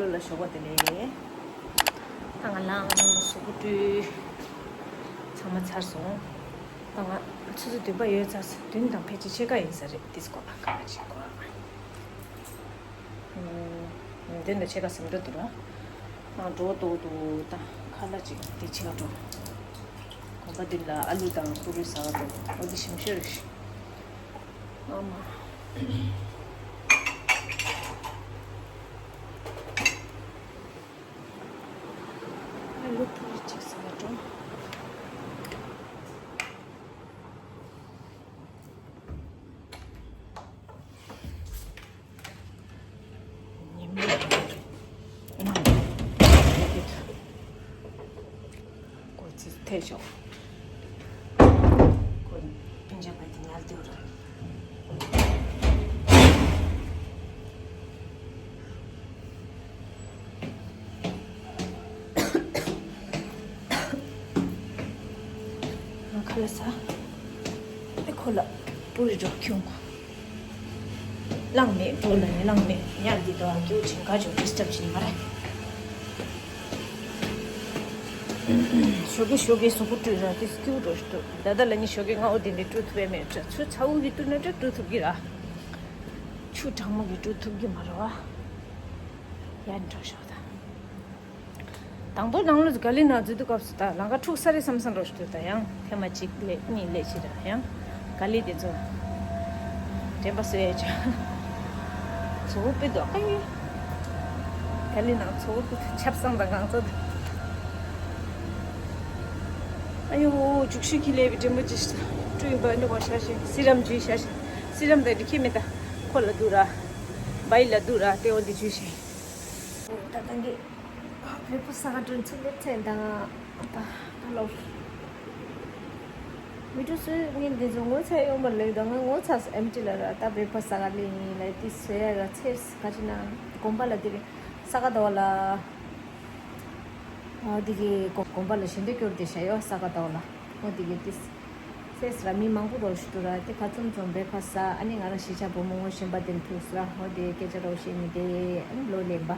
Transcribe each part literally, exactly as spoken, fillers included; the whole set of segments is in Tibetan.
ལོ་ལ་ཞོགས་པ་དེ་ལས། ད་ང་ལངས་གཟུགས་པོ་བཀྲུས། ཚང་མ་ཚར་སོང་། ད་ང་ཆུ་ཚོད་བདུན་པ་ཡོལ་ཚར་སོང་། བདུན་དང་ཕལ་ཆེར་ཕྱེད་ཀ་ཡིན་ས་རེད། དེ་སྐོར་ལ་ག་རེ་བྱེད་དགོས། ཨུམ། བདུན་དང་ཕྱེད་ཀ་ཟིན་འགྲོ་འདུག་ར། ཨ་འགྲོ་འདུག་འདུག་ད་ཁ་ལག་ཅིག་དེ་ཕྱེད་ཀ་འགྲོ། གོམ་པ་བདུན་ལ་ཨ་ལུ་དང་ཕུ་རུ་ཟ་ག་འགྲོ། འོ་དེ་ཞིམ་ཤོས་རེད། ཨ་མ། ཨ་ལུ་ཕུ་རུ་ཅིག་ཟ་ག་འགྲོ། ཉི་མ་ཨ་མ་ཡོད་གི་འདུག་སྒོ་ཕྱེ་ཐལ་ཤོག་སྒོ་སྤུན་ཆ་བས་དེ་ཉལ་དུས་ར། ང་ཁ་ལག་ཟ། ཨེ་ཁོ་ལ་པུ་རི་འགྲོ་ཁྱོང་། ལངས་མེད་འགྲོ་ལ་ནི་ལངས་མེད། ཉལ་འདི་དོ་ཨ་ཀྱོ་ཆིན་ག་ཅོ་ཌི་སི་ཊར་བ་བྱིན་མ་རེད། ཞོགས་ཀས་ཞོགས་ཀས་གཟུགས་པོ་བཀྲུས་ར་དེ་སྐྱིད་པོ་འགྲོ་ཞིག་འདུག་ད་ལྟ་ལ་ནི་ཞོགས་ཀས་སྔ་བོ་དེ་འདྲས་བཀྲུ་ཐུབ་ཡ་མེད་འདྲ། ཆུ་ཚ་བོ་གི་བཀྲུ་ན་འདྲ་བཀྲུ་ཐུབ་ཀྱི་ར། ཆུ་གྲང་མོ་གི་བཀྲུ་ཐུབ་ཀྱི་མ་རེད་བ། ཡར་འགྲོ་ཞོག་ད། དང་པོ་ནང་ལོགས་ག་ལི་ནང་འཛུལ་དུས་སྐབས་སུ་ད་ལམ་ཁ་འཁྲུག་ས་རེད་བསམ་བསམ་རོ་ཞིག་འདུག་ད་ཡང་ཐེངས་མ་གཅིག་ལས་གཉིས་ལས་ཕྱིར་ཡང་ག་ལི་དེ་ཚོ་དྲན་པ་གསོས་ཡ་ཆ། ཚོ་བོ་དཔེ་འདུག་ཨ་ཡེ། ག་ལི་ནང་ཚོ་བོ་དཔེ་ཆབ་གསང་དང་གང་ཚོ་དང་། ཨ་ཡོ་འཇུག་ཤུལ་གྱི་ལས་པའི་འདྲེན་པ་ཅི་ཞིག་སྤྲུལ་ཡིན་པ་འདྲ་བ་ཤ་ཞིག་སི་རམ་ཇུས་ཤ་ཞིག་སི་རམ་དང་འདི་ཁྱེད་མེད་ད། ཁོ་ལ་འདུག་ར། བའི་ལ་འདུག་ར་ཏེ་འོ་འདི་ཇུས་ཤིག་ད་ལྟ་འདི་བེ་པོ་ས་ག་དྲུང་ཚུགས་ལེབ་ཚན་དང་ད་ཧ་ལོ། མི་འགྲོ་སུས་ངས་འདི་ཚོ་ངོ་ཚ་ཡོང་པ་ལེགས་དང་ང་ངོ་ཚ་སུ་ཨེམ་ཊི་ལ་ར་ད་བེ་པོ་ས་ག་ལེ་ཡིན་ལ་དེ་བཟོ་ཡ་ར་ཚེ་ག་ཅི་ན་དགོན་པ་ལ་དེ་རེད་ས་ག་ཟླ་བ་ལ། ཨ་དེ་གི་དགོན་པ་ལ་ཞལ་འདོན་སྐྱོར་དེ་བྱ་ཡོ་ས་ག་ཟླ་བ་ལ་ཨོ་དེ་གི་དེ། ཚེས་ར་མི་མང་པོ་རོ་ཞུ་དུ་ར་དེ་ཁ་ཙུམ་ཙུམ་བེ་ཁ་ས་ཨ་ནི་ང་རང་ཤི་ཆ་བུ་མོ་ངོ་ཤེས་པ་དེ་ཐུགས་ལ་ཧོ་དེ་སྐད་ཆ་རོ་ཤེས་ནི་དེ་ཨ་ནི་ལོ་ལེན་པ་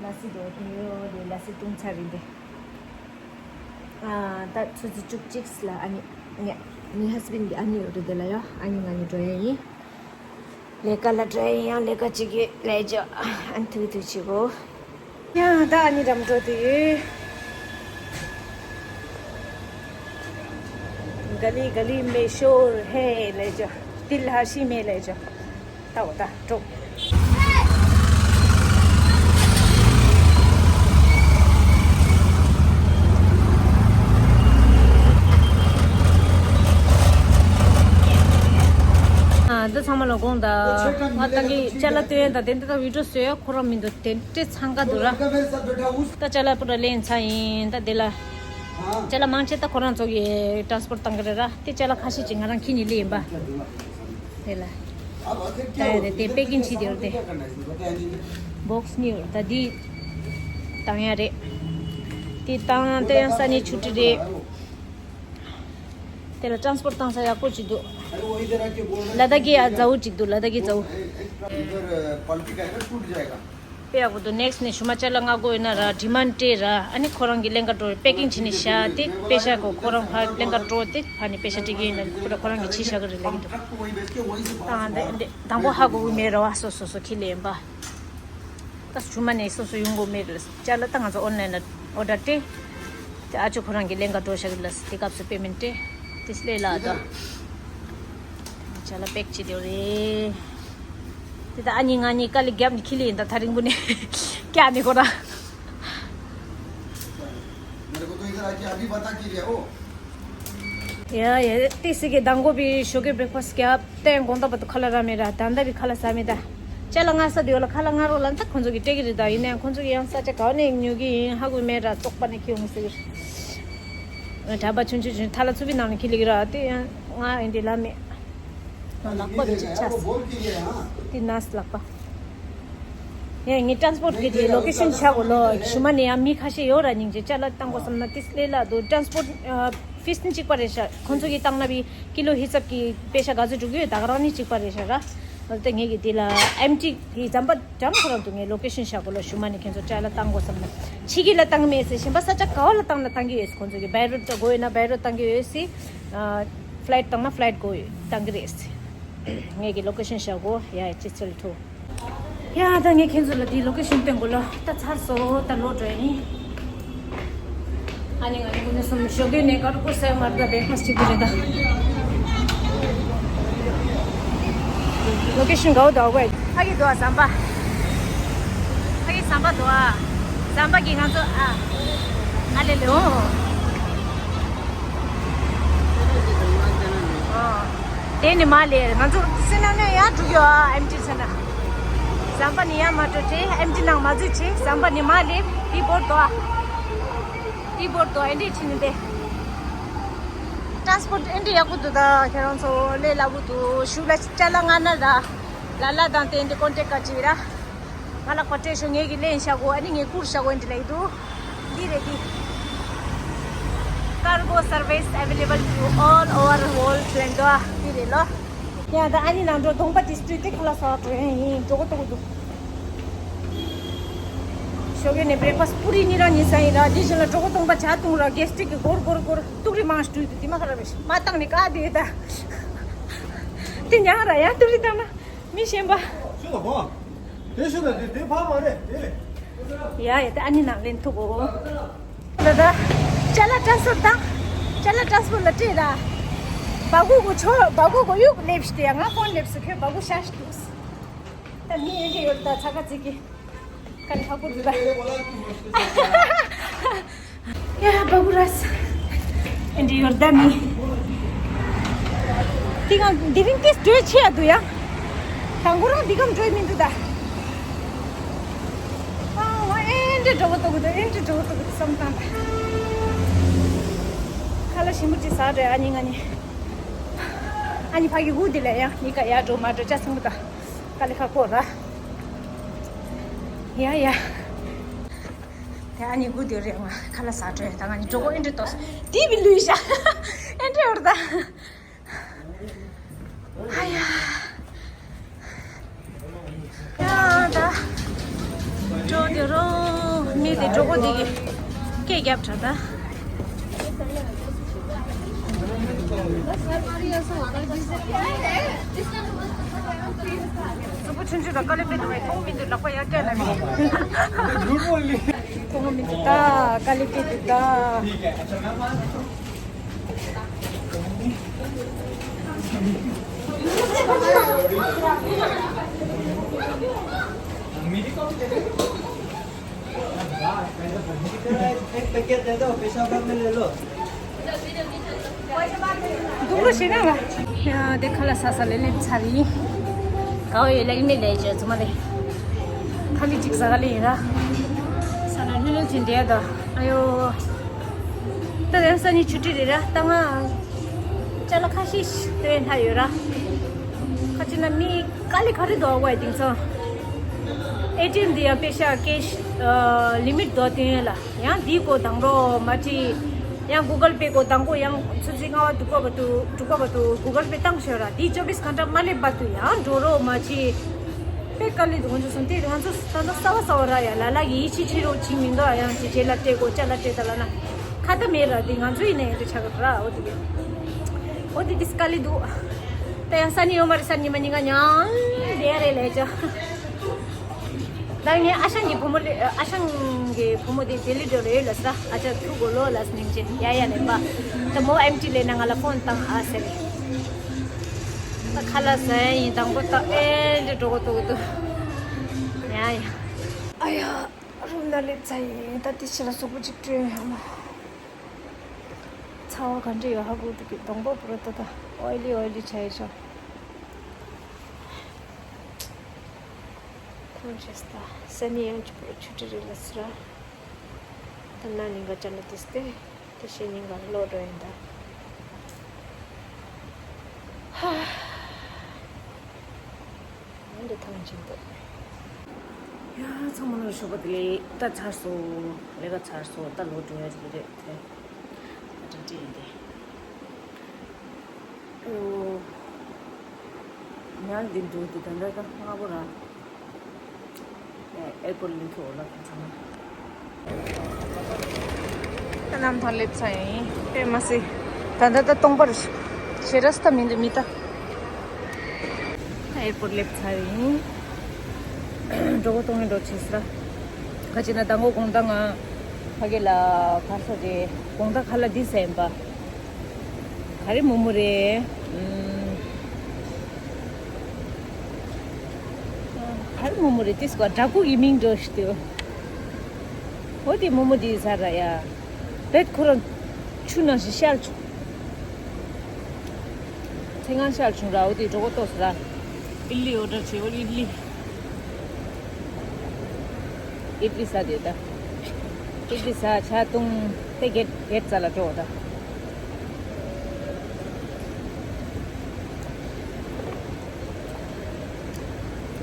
ལ་སི་དོ་དེ་ཡོ་དེ་ལ་སི་ཏུང་ཚ་རིན་དེ་ཨ་ད་ཆུ་ཚོད་བཅུ་གཅིག་ལ་ཨ་ནི་ངས་ངའི་ཧས་བྷེན་གི་ཨ་ནི་ཡོད་རེད་དེ་ལ་ཡོ་ཨ་ནི་ང་ནི་འགྲོ་ཡ་ཡིན། ལས་ཀ་ལ་འགྲོ་ཡ་ཡིན་ཡང་ལས་ཀ་ཅིག་གི་ལས་ཅོ་ཨ་ཐུག་ཐུག་ཅིག་གོ། ཡང་ད་ཨ་ནི་རམ་འགྲོ་དུས། ག་ལི་ག་ལི་མེ་ཤོར་ཧེ་ལས་ཅོ། ཏིལ་ཧ་ཤི་མེ་ལས་ཅོ། ད་འོ་ད་འགྲོ། ཨ་འདི་ཚང་མ་ལ་དགོངས་དག་ང་ཏང་གི་ཅ་ལག་སྟོན་ཡ་དང་དེ་འདི་དག་བི་ཌིའོ་བཟོ་ཡ་ཁོ་རང་མི་འདུག་དེ་འདྲས་འཚང་ཀ་འདུག་ར། ད་ཅ་ལག་པུ་ར་ལེན་ཚར་ཡིན་ད་དེ་ལ། ཅ་ལག་མང་ཆེ་ད་ཁོ་རང་ཚོ་གི་ཊ་རན་སི་པོར་བཏང་གི་རེད་ར། དེ་ཅ་ལག་ཁ་ཤས་ཅིག་ང་རང་ཁྱེར་ནས་སླེབས་ཡིན་པ། དེ་ལ། ད་ཡ་རེད་དེ་པེ་ཀིང་བྱས་དེ་རེད་དེ། བོག་སི་གཉིས་ཡོད་ད་འདི། བཏང་ཡ་རེད། དེ་བཏང་དེ་ཡང་ས་གནས་ཆུ་ཊི་རེད། དེ་ལ་ཊ་རན་སི་པོར་བཏང་ས་ཡག་པོ་ཅིག་འདུག་ལ་དྭགས་ཀྱི་ཡ་མཛའ་བོ་ཅིག་འདུག་ལ་དྭགས་ཀྱི་མཛའ་བོ། དཔེ་ཡག་པོ་འདུག་ནེག་སི་ནས་ཞུ་མ་ཅ་ལག་མངག་དགོས་ཡོད་ན་ར་ཌི་མན་ཌ་སྤྲད་ར་ཨ་ནི་ཁོ་རང་གི་ལེན་ག་འགྲོ་རེད། པེ་ཀིང་བྱས་ནས་བཞག་དེ་པེ་ཤ་གོ་ཁོ་རང་ཕར་ལེན་ག་འགྲོ་དེ་ཕར་ནས་པེ་ཤ་སྤྲད་ཀྱི་ཡིན་ལ་ཁོ་ར་ཁོ་རང་གི་བྱས་བཞག་གི་རེད་ལབ་ཀྱི་འདུག་ཨ་འདི་འདི་དང་པོ་ཧ་གོ་གི་མེད་ར་བ་སོ་སོ་སོ་ཁྱི་ལེན་པ། ད་ཞུ་མ་ནས་སོ་སོ་ཡོང་དགོས་མེད་རེད། ཅ་ལག་ད་ང་ཚོ་ཨོན་ལན་ལ་ཨོ་ཌར་སྤྲད། དེ་ཨ་ཅོ་ཁོ་རང་གི་ལེན་ག་འགྲོ་བཞག་གི་ལ་དེ་སྐབས་སུ་པེ་མེན་ཊ་སྤྲད། དེ་སླེ་ལ་ད། ཅ་ལག་པེག་བྱེད་དེ་རེད། དེ་ད་ཨ་ནི་ང་གཉིས་དཀའ་ལས་བརྒྱབ་ནས་ཁྱི་ལེན་ད་ཐག་རིང་པོ་ནས་སྐྱག་ནས་ཁོ་རང་། मेरे को तो इधर आके अभी पता चल रहा है। ओ ཡ་ཡ་ཏི་སི་གི་དང་པོ་བི་ཞོགས་ཀས་བྷེག་ཕ་སི་བརྒྱབ་སྟེ་དགོང་དག་བར་དུ་ཁ་ལག་རག་མེད་ར། ད་ལྟ་བི་ཁ་ལག་ཟ་མེད་ད། ཅ་ལག་མངགས་ས་དེ་ཡོད་ལ་ཁ་ལག་མངགས་རོགས་ལ་ད་ཁོང་ཚོ་གི་སྤྲད་ཀྱི་རེད་ད། ཡིན་ནའང་ཁོང་ཚོ་གི་ཡང་ས་ཆ་ག་བ་ནས་ཉོ་གི་ཡིན་ཧ་གོ་མེད་ར། བཙོག་པ་ནས་ཁྱེར་ཡོང་ཟེར་གི་རེད། གྲྭ་པ་ཆུང་ཆུང་ཆུང་ཐ་ལ་ཚུ་བི་ནང་ནས་ཁྱེར་ལེ་གི་ར་དེ་ཡང་ང་ཡིན་དེ་ལ་མེད། ང་ལག་པ་གི་ཅིག་ཆགས་སོང་། དེ་ནས་ལག་པ། ཡང་ངས་ཊ་རན་སི་པོར་གི་དེ་ལོ་ཀེ་ཤན་ཆག་གོ་ལོ། ཞུ་མ་ནས་ཡང་མི་ཁ་ཤས་ཡོད་ར། སྙིང་རྗེ་ཅ་ལག་བཏང་དགོས་བསམ་ན་ཏི་སི་ལེ་ལ་དུ་ཊ་རན་སི་པོར་ཕིས་ནི་གཅིག་པ་རེད་ཤག་ཁོང་ཚོ་གིས་བཏང་ན་བི་ཀི་ལོ་ཧི་སབ་ཀྱི་པེ་ཤ་ག་ཚོད་འགྲོ་གི་ཡོད་ད་ག་རང་ནི་གཅིག་པ་རེད་ཤག་ར། ད་ངས་ཀྱི་འདི་ལ་ཨེམ་ཊི་གི་ཟམ་པ་འགྲམ་ཁོ་རང་དུ་ངས་ལོ་ཀེ་ཤན་བཞག་གོ་ལ། ཞུ་མ་ནི་ཁྱེད་ཚོ་ཅ་ལག་བཏང་དགོས་བསམ་ན་ཕྱི་གི་ལ་བཏང་མེད་ཟེར། གཞན་པ་ས་ཆ་ག་བ་ལ་བཏང་ན་བཏང་གི་ཡོད། ཁོང་ཚོ་གི་བའི་རོ་དགོས་ཡོད་ན་བའི་རོ་བཏང་གི་ཡོད་ཟེར། ཨ། ཕ་ལའིཊ་བཏང་ན་ཕ་ལའིཊ་དགོས་ཡོད། བཏང་གི་རེད་ཟེར། ངས་ཀྱི་ལོ་ཀེ་ཤན་བཞག་གོ་ཡ། ཅི་ཚོལ་ཐུ། ཡ། ད་ངས་ཁྱེད་ཚོ་ལ་དེའི་ལོ་ཀེ་ཤན་སྟོན་དགོས་ལ། ད་ཚར་སོང་། ད་ལོག་འགྲོ་ཡིན། ཨ་ནི་ང་ནི་ཀུན་ནས་སོང་ཞོགས་ཀས་ནས་དཀར་པོ་ཟས་མ་རེད། ད་བེག་ཕ་སི་ཊི་གཅིག་པུ་རེད་ད། ལོ་ཀེ་ཤན་ག་བ་འདུག་གོ། ཕ་གི་འདུག་ཨ། ཟམ་པ། ཕ་གི་ཟམ་པ་འདུག་ཨ། ཟམ་པ་གི་ང་ཚོ་ཨ། ཨ་ལེ་ལེ་འོ། ཨོ། དེ་ནི་མ་ལེ། ང་ཚོ་སེམས་ནང་ནས་ཡར་འགྲོ་གི་ཡོད་ཨ། ཨེམ་ཊི་ཚོ་ན། ཟམ་པ་ནི་ཡར་མ་འགྲོ་བྱས། ཨེམ་ཊི་ནང་མ་འཛུལ་བྱས། ཟམ་པ་ནི་མ་ལེ། དེ་བོར་དོ་ཨ། དེ་བོར་དོ་ཨ། ཨེ་འདྲས་ཕྱིན་ནི་དེ། ཊ་རན་སི་པོར་ཊི་ཨེ་འདྲས་ཡག་པོ་འདུག་ད་ཁྱེད་རང་ཚོ་ལས་སླ་པོ་འདུག་ཞུ་ལ་ཅ་ལག་མངགས་ན་ར། ལ་ལ་དང་དེ་འདྲས་ཀོན་ཊེག་ག་ཅིག་ར། ང་ལ་ཁོ་སྤྲད་ཤོག་ངས་ཀྱི་ལེན་བཞག་གོ། ཨ་ནི་ངས་བསྐུར་བཞག་གོ། འདི་ལ་ཡི་འདུག་འདི་རེད་འདི། Cargo service available to all over world ལབ་འདུག་འདི་རེད་ལོ། ཡ་ད་ཨ་ནི་ནང་འགྲོ། གདོང་པ་དེ་སྤྲུལ་ཏེ་ཁ་ལག་ཟ་འགྲོ་ཡ་ཡིན། འགྲོ་གོ་ཏོག་འདུག་ཞོགས་ཀས་ནས་བྷི་རེག་ཕ་སི་ཊི་པུ་རི་གཉིས་རང་གཉིས་ཟ་ཡིན་ར། དེ་བཞིན་ལ་གྲོད་ཁོག་སྟོང་པ་ཇ་བཏུང་ར། གེ་སི་ཊིག་གི་སྒོར་སྒོར་སྒོར་ཏུག་རི་མང་སྤྲུལ་འདུག་དེ་མ་ཁ་ར་བས་མ་བཏང་ནས་ག་དེ་ད། དེ་ཉག་ར་ཡ་ཏུག་རི་བཏང་ན། མི་གཞན་པ། ཤོད་ལ་བ། དེ་ཤོད་ལ་དེ་དེ་ཕ་མ་རེད་དེ། ཡ་ཡ་དེ་ཨ་ནི་ནང་ལེན་ཐུབ་གོ། ད་ད། ཅ་ལག་ཊ་རན་སི་པོར་ཊི་དང་། ཅ་ལག་ཊ་རན་སི་པོར་ཊི་ལ་སྤྲད་ད། སྦ་ཁུག་གོ་ཆོ་སྦ་ཁུག་གོ་གཡུག་ལེབ་ཤི་དེ་ཡ། ང་ཕོན་ལེབ་སུ་ཁྱོད་སྦ་ཁུག་ཤ་ཤི་འདུག་ད་མི་ཨེ་འདྲས་ཡོད་ད་ཚ་ཁ་ཚིག་གི། ཀ་ལི་ཁ་པོ་འདུག་ད། ཡ་སྦ་ཁུག་ར་ས། ཨེ་འདྲས་ཡོད་ད་མི། དེ་གང་དེ་རིང་ཏིས་འགྲོས་ཆེ་ཡ་འདུག་ཡ། དང་པོ་རང་འདི་གམ་འགྲོས་མི་འདུག་ད། ཨ་ཨེ་འདྲས་འགྲོ་གོ་ཏོག་གོ་ད། ཨེ་འདྲས་འགྲོ་གོ་ཏོག་གོ་ད་བསམ་བཏང་ད། ཁ་ལག་ཞིམ་པོ་ཅིག་ཟ་འགྲོ་ཡ། ཨ་ནི་ང་ནི། ཨ་ནི་ཕ་གི་འུ་དེ་ལ་ཡ་ནི་ཀ་ཡ་འགྲོ་མ་འགྲོ་ཅ་སིང་པོ་ད། ཀ་ལི་ཁ་ཀོ་ར། ཡ་ཡ། དེ་ཨ་ནི་གུ་དེ་རེད། ང་ཁ་ལག་ཟ་འགྲོ་ཡ། ད་ང་ནི་འགྲོ་གོ་ཨེ་འདྲས་ཏོ། དེ་བི་ལུས་ཤ། ཨེ་འདྲས་ཡོད་ད། ཨ་ཡ། ཡ་ད། འགྲོ་དེ་རོ། མི་དེ་འགྲོ་གོ་དེ་གི་སྐད་རྒྱབ་དྲ་ད། གཟུགས་པོ་ཆུང་ཆུང་ལ་དཀའ་ལས་མི་འདུག་བས། མཐོང་མི་འདུག་ལག་པ་ཡར་བཀྱག་ན་མི། མཐོང་མི་འདུག་ད། དཀའ་ལས་མི་འདུག་ད། एक पैकेट दे दो, पेशाब में ले लो। སྡུག་རུ་ཞིག་ན་ལ། ཡ་དེ་ཁ་ལག་ཟ་ས་ལས་ལེབ་ཚར་ཡིན། གའོ་ཡེ་ལ་ཡིན་མེད་ལས་བྱོས་ཚོ་མ་རེད། ཁ་ལི་གཅིག་ཟ་ག་ལེ་ཡིན་ར། ས་ན་ལྷོད་ལྷོད་བྱེད་འདྲེ་ད། ཨ་ཡོ། ད་དེང་སང་ཉིན་ཆུ་ཊི་རེད་ར། ད་ང་ཅ་ལག་ཁ་ཤས་སྟོན་ཐ་ཡོད་ར། ཁ་ཅིག་ན་མི་དཀའ་ལས་ཁ་རི་འདུག་བ། དེང་སང་ཨེ་ཊི་ཨེམ་འདི་ཡང་པེ་ཤ་ཀེཤ་ལི་མིཊ་འདུག་སྟོན་ཡོད་ལ། ཡང་འདི་གོ་དང་རོ་མ་ཁྲི། ཡང་གུ་གལ་པེ་གོ་དང་གོ། ཡང་ཆུ་ཚོད་ལྔ་པ་དྲུག་པ་བར་དུ་དྲུག་པ་བར་དུ་གུ་གལ་པེ་བཏང་ཤོག་ར། འདི་ཅོ་བིས་གྷན་ཊ་མ་སླེབས་བར་དུ་ཡང་འགྲོ་རོགས་མ་བྱེད། དཔེ་དཀའ་ལས་འདུག་ང་ཚོ་སོང་དེ་ང་ཚོ་ད་ལྟ་གསར་པ་གསར་པ་ར་ཡ། ལ་ལ་གི་ཡིད་ཆེས་ཆེ་རོགས་ཅིག་མི་འདུག་ཨ། ཡང་ཅི་བྱེད་ལ་སྤྲད་དགོས་ཅ་ལག་སྤྲད་ད་ལ་ན་ཁ་ད་མེད་ར། འདི་ང་ཚོ་ཡིན་ན་ཡང་དེ་ཆགས་གི་ར། འོ་དེ་གི་འོ་དེ་དེ་དཀའ་ལས་འདུག་ད་ཡང་ས་ནི་ཡོད་མ་རེད། ས་ནི་མ་ཉིན་ག་ཉང་ལེ་རེ་ལེ་ཅོ། ད་ངས་ཨ་ཞང་གི་བུ་མོ་ལ། ཨ་ཞང་གི་བུ་མོ་དེ་ལྡི་ལི་འགྲོ་རེད་ལབ་ཟེར། ཨ་ཅག་ཐུག་གོ་ལོ་ལབ་ཟེར་ནས་བྱས། ཡ་ཡ་ལེན་པ། ད་མོ་ཨེམ་ཊི་ལེན་ན་ང་ལ་ཕོན་བཏང་ཨ་ཟེར། ད་ཁ་ལག་ཟ་ཡ་ཡིན། དང་པོ་ད་ཨེ་འདྲ་འགྲོ་གོ་ཏོག་ཏོ། ཡ་ཡ། ཨ་ཡ། རུམ་ན་སླེབས་ཚར་ཡིན། ད་དེ་ཕྱི་ལ་གཟུགས་པོ་གཅིག་བཀྲུས་ཡོང་ལ། ཚ་བ་ག་འདྲ་ཡོད་ཧ་གོ་འདུག་གི། གདོང་པ་པུ་ར་ད་ད་ཨོའི་ལི་ཨོའི་ལི་ཆགས་ཡོད་ཤག་ཁོང་ཆེ་སྟ་སེ་ནི་ཡང་གཅིག་པུ་ཆུ་ཊི་རེད་ལ་སི་ར། ད་ན་ནིང་ག་ཅ་ན་ཏིས་ཏེ་ད་ཤེ་ནིང་ག་ལོ་འགྲོ་ཡིན་ད། ཧ། འདི་ཐང་ཆེན་པོ། ཡ་ཚང་མ་ལ་ཞོགས་པ་བདེ་ལེགས། ད་ཚར་སོང་། ལས་ཀ་ཚར་སོང་། ད་ལོ་འགྲོ་ཡ་རེད་དེ། ད་འདྲ་འདྲ་ཡིན་ཏེ། ཨོ། ཡང་འདི་འདུག་འདི་ད་ལྟ་ད་སྔ་པོ་རང་ཨེར་པོར་ལིང་ཁྱོད་ལ་ཁ་ཚང་། ད་གནམ་ཐང་སླེབས་ཚར་ཡིན། དཔེ་མ་སྲིད། ད་ལྟ་ད་སྟོང་པར་ཞེ་དྲག་ས་མི་འདུག་མི་ད། ཨེར་པོར་སླེབས་ཚར་ཡིན། འགྲོ་གོ་གཏོང་ཡིན་འགྲོ་བྱེད་ས། ཁ་ཅིག་ན་ད་ངོ་དགོང་དག་ང་ཕ་གི་ལ་ག་ས་རེད། དགོང་དག་ཁ་ལག་འདི་ཟས་ཡིན་པ། ག་རེ་མོག་མོག་རེད། ཨུམ། ག་རེ་མོག་མོག་རེད། དེ་སྐོར་འདྲ་སྐུ་གི་མིང་འགྲོ་ཞིག་འདུག་འོ་དེ་མོག་མོག་དེ་ཟ་ར་ཡ། བེད་ཁོ་རང་ཆུ་ནང་བཞིན་ཤར་བྱུང་། ཚེ་སྔ་ཤར་བྱུང་ར། འོ་དེ་འགྲོ་གོ་ཏོག་ཟ་ར། ཨིད་ལི་ཨོ་ཌར་བྱེད། འོ་ཨིད་ལི། ཨིད་ལི་ཟ་དེ་ད། ཨིད་ལི་ཟ་ཇ་བཏུང་། དེ་གེད་གེད་ཙ་ལ་འགྲོ་ད།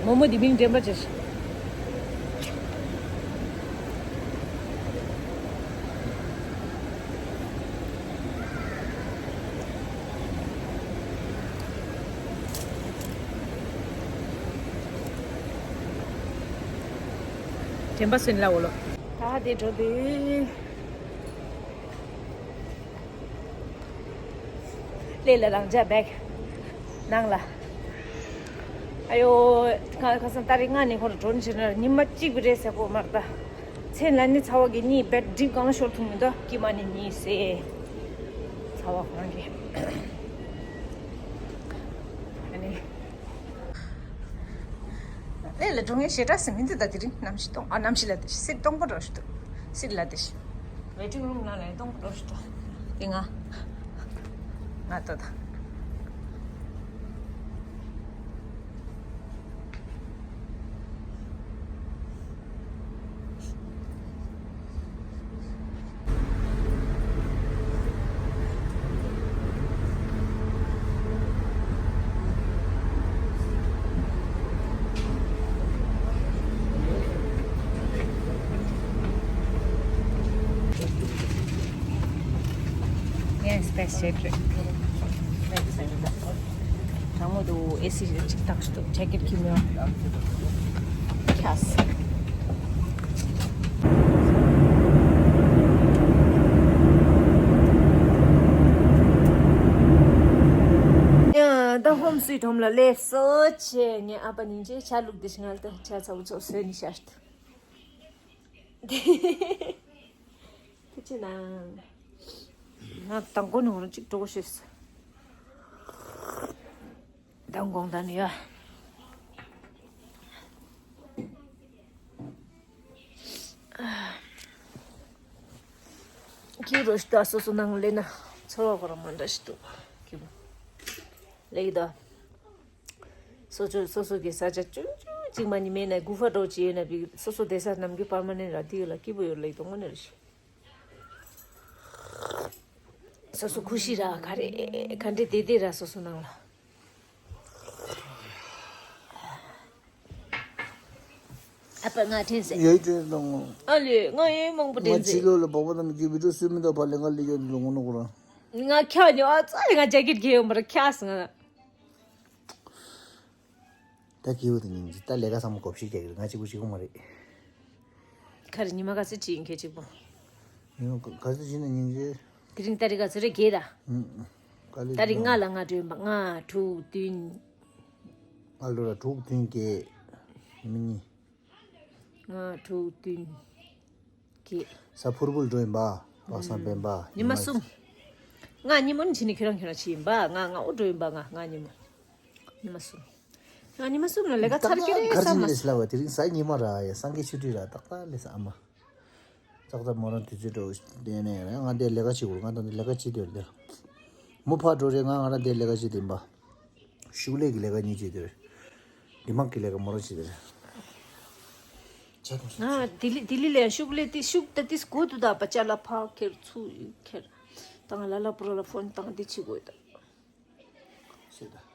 མོག་མོག་འདི་མིང་དྲན་པ་བྱས། དྲན་པ་སོན་ལ་འོ་ལོ། ད་དེ་འགྲོ་དུས། ལས་ལ་རང་འཇགས་བེག་ནང་ལ། ཨ་ཡོ། ཁ་ཁ་སང་ཏ་རིག་ལྔ་ནས་ཁོ་ར་འགྲོ་ནི་བྱེད་ན་ཉི་མ་གཅིག་པུ་རེད་ཟེར་གོ་མ་རེད་ད། མཚན་ལ་ནི་ཚ་བ་གི་གཉིད་བེད་སྒྲིབ་གང་ཤོར་ཐུབ་མི་འདུག་དཀྱིལ་མ་ནི་གཉིད་སད། ཚ་བ་གང་གི། ཨ་ནི། ཨེ་ལ་འགྲོ་ངེས་ཞེ་དྲག་སེ་མི་འདུག་ད་དེ་རིང་གནམ་གཤིས་སྟོང་། ཨ་གནམ་གཤིས་ལ་དེ་ཤི་སིར་སྟོང་པོ་འགྲོ་ཞིག་འདུག་སིར་ལ་དེ་ཤི། ཝེ་ཊིང་རུམ་ནང་ལ་སྟོང་པོ་འགྲོ་ཞིག་འདུག་དེ་ང་། ང་ལྟོས་དང་། ངས་སྤེ་སི་ཇེཊ་རེད། གྲང་མོ་འདུག་ཨེ་སི་ཅིག་བཏགས་འདུག་ཇེ་ཀེཊ་ཁྱེར་མེད། ཁྱས། ཡང་ད་ཧོམ་སུའིཊ་ཧོམ་ལ་སླེབས་སོ། ཆེ་ངའི་ཨ་ཕ་སྙིང་རྗེ། ཇ་བླུགས་དེ་ཞིག་ང་ལ་ད་ཇ་ཚ་བོ་ཚོ་བཟོས་ནས་བཞག་འདུག་དེ་ཅི་ན། ང་དང་པོ་ནོར་གཅིག་འགྲོ་ཤེས། དང་དགོང་དག་ནས་ཡ། ཁྱེད་རོ་ཤི་ད་སོ་སོ་ནང་ལས་ན་ཚོར་བ་ཁོ་རང་མ་འདྲ་ཞིག་འདུག་ཁྱེད་མོ་ལེགས་ད། སོ་སོ་སོ་སོ་གི་ས་ཆ་ཆུང་ཆུང་གཅིག་མ་ནི་མེད་ན་སྒུག་ཧྥ་འགྲོ་ཅི་ཡོད་ན་བི་སོ་སོ་བསྡད་ས་ནམ་རྒྱུན་པར་མ་ནན་ར་དེ་ཡོད་ལ་སྐྱིད་པོ་ཡོད་ལ་ཡིད་དོ་དངོས་གནས་རེ་ཞིག་སོ་སོ་ཁུ་ཤི་ར་ག་རེ་ག་འདྲེ་བསྡད་བསྡད་ར་སོ་སོ་ནང་ལ། ཨ་ཕ་ང་དྲན་ཟེར། ཡོད་དྲན་དང་། ཨ་ལེ་ང་ཡོད་མང་པོ་དྲན་ང་ཕྱི་ཟེར། ལོགས་ལ་བོག་པ་དང་གི་བི་ཌིའོ་བཟོས་མི་འདུག་པ་ལས་ང་ལས་ཡོད་འདུག་ངོ་ནོ་ཁོ་རང་། ང་ཁྱག་ཉོ་ཨ་ཙ་ང་ཇེ་ཀེཊ་གྱོན་ཡོང་བར་ཁྱག་སོང་ང་། ད་སྐྱིད་པོ་དེ་ཉིན་གྱི་ད་ལས་ཀ་ཚང་མ་གོ་བཤད་རྒྱག་གི་རེད། ང་གཅིག་པུ་གཅིག་པུ་མ་རེད། ཁ་རེ་ཉི་མ་ག་ཚོད་ཅི་ཡིན་ཁྱེད་གཅིག་པུ། ཉི་མ་ག་ཚོད་ཅི་ན་ཉིན་གྱི། དེ་རིང་ཏ་རིག་ག་ཚོད་རེད་རྒས་ད། ཨུམ། དཀའ་ལས་ཏ་རིག་ཁག་ལྔ་ལ་ང་འགྲོ་ཡིན་པ། ལྔ་དྲུག་བདུན། ང་ལོ་ལ་དྲུག་བདུན་བརྒྱད། ཉི་མ་གཉིས། ལྔ་དྲུག་བདུན་བརྒྱད། ས་ཕུར་བུར་འགྲོ་ཡིན་པ། པ་སངས་སྤེན་པ། ཉི་མ་གསུམ། ང་ཉི་མ་ནི་ཕྱི་ནས་ཁྱོད་རང་ཁྱོད་རང་ཕྱི་ཡིན་པ། ང་ང་འོ་འགྲོ་ཡིན་པ། ང་ང་ཉི་མ། ཉི་མ་གསུམ། ང་ཉི་མ་གསུམ་ལ་ལས་ཀ་ཚར་གྱི་རེད་བསམ་མ་སོང་། ལ་བ་དེ་རིང་གཟའ་ཉི་མ་ར་ཡ་སངས་རྒྱས་ཆོས་ཁྲིད་ར་ཏག་ཏག་ལས་ས་ཨ་མ། ཏག་ཏག་མོ་རང་དུས་ཚོད་འགྲོ་དེ་ནས་ར་ང་དེ་ལས་ཀ་བྱེད་དགོས། ང་ད་ལས་ཀ་བྱེད་དེ་རེད། མོ་ཕར་འགྲོ་རེད། ང་ང་རང་དེ་ལས་ཀ་བྱེད་དེ་ཡིན་པ། ཤུགས་ལས་ཀྱི་ལས་ཀ་གཉིས་བྱེད་དེ་རེད། འདི་མ་གི་ལས་ཀ་མོ་རང་བྱེད་དེ་རེད། ང་ལྡི་ལི་ལྡི་ལི་ལ་ཤུགས་ལས་དེ་ཤུགས་ད་དེ་སྒོ་དུ་ད་པ་ཅ་ལ་ཕར་ཁྱེར་ཚུར་ཁྱེར། ད་ང་ལ་ལ་པུ་ར་ལ་ཕོན་བཏང་དེ་བྱེད་དགོས་ད། ཤེས་ད།